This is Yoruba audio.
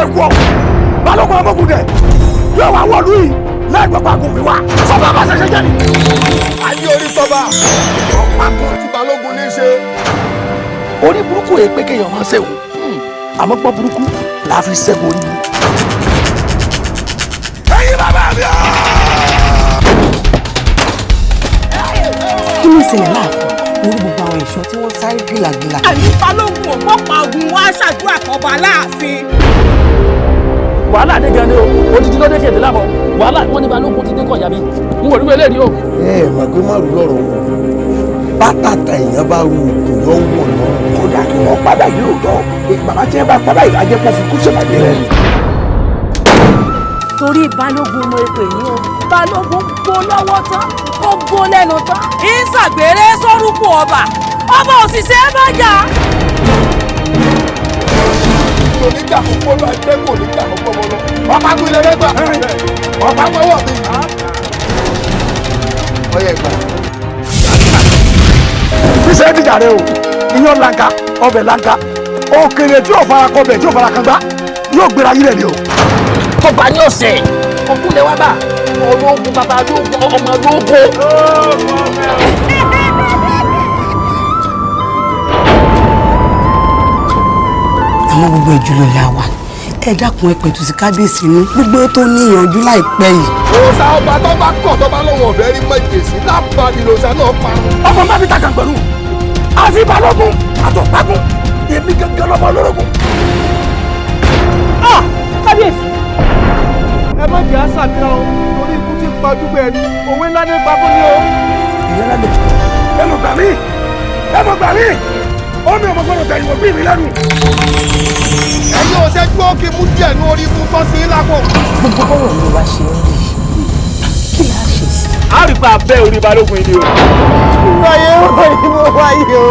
Èkó balógun ọmọkùnrin dẹ yóò wá wọ̀lú yìí láì gbọ́ pàgùn mi wá sọ́ba bá ṣẹ̀ṣẹ̀ jẹ́ ni. Ayé orí sọba ọ̀pákùn tí balógun ní í ṣe. Orí burúkú yẹ pé kéèyàn máa ṣe wò, àmọ́ pọ́n burúkú là á fi ṣẹ́gun orí burúkú. Ẹ̀yin bàbá mi o. Kí ló ṣẹlẹ̀ láàfin orí gbogbo àwọn ẹ̀ṣọ́ tí wọ́n sáré gìlàgìlà? Àní balógun ò gbọ́pàá ogun wá ṣàdúrà fọba láàfin. Wàhálà dé gan ni o, odidi ló dé kéde lábọ wàhálà wọn ní balógun ti dé kọ yàbí n kò rí wẹlé rí o. Ẹ ẹ mọ̀ pé má rú lọ́rọ̀ wọn, bátàtà èèyàn bá ru òògùn yọ wọ̀ lọ́rùn. Kódà kí wọ́n padà yìí lóòótọ́, bàbá tí wọ́n bá padà yìí ajẹ́pọ̀ fi kú sèpàdé rẹ̀. Torí balógun mo pè yín o, balógun gbó lọ́wọ́ tán, ó gbó lẹ́nu tán. Ń ṣàgbére sórúkọ ọba, ọba òṣìṣẹ́ bá jà. Kò ní gbà fún pọ́lọ́ ẹgbẹ́, kò ní gbà fún pọ́mọ lọ. Ọ̀pákùn ilẹ̀ rẹ̀ gbà, ọ̀pákùn ọwọ́ mi. Ọyẹ gbà. Bísẹ̀ dìjà rẹ o, iyán lanka, ọbẹ̀ lanka, òkèlè tí yóò fara kọbẹ̀ tí yóò fara kan gbá yóò gbéra yílẹ̀ ni o. Tọba ní ọ̀sẹ̀ ọkùnrin wa bá ológun bàbá ológun ọmọ ológun. Àmọ́ gbogbo ìjùlọ ìyá wa, ẹ dákun, ẹ pẹ̀tù sí kábíyèsí ní gbogbo tó níyànjú láìpẹ́ yìí. Òòṣà ọba tó bá kọ̀, tó bá lóun ọ̀fẹ́ rí mọ̀jèsí lápá ni lòòṣà náà pa. Ọmọ bá mi ta kàn pẹ̀lú àfi balógun àtọ̀págún, èmi gángan lọ́mọ olórogún. Kábíyèsí. Ẹ má jẹ́ àṣà mìíràn o, torí ikú ti pa ojúgbẹ́ ẹni, òwe ńlá ní pa fún mi o. Ìyẹn lálẹ́, ẹ mọ̀ gbà mí, ẹ mọ̀ gbà mí, omi ọmọ gbọ́dọ̀ tẹ̀yìn wọ̀ bí mi lẹ́nu. Ẹ̀yin ò ṣe dúró kí mú díẹ̀ ní orí ikú sọ́sí lápò. Gbogbo bọ́rọ̀ ló wá ṣe ń rí, kí là á ṣe sí? A rí pa abẹ́ orí balógun yìí ni o. Wáyé wáyé mo wáyé o.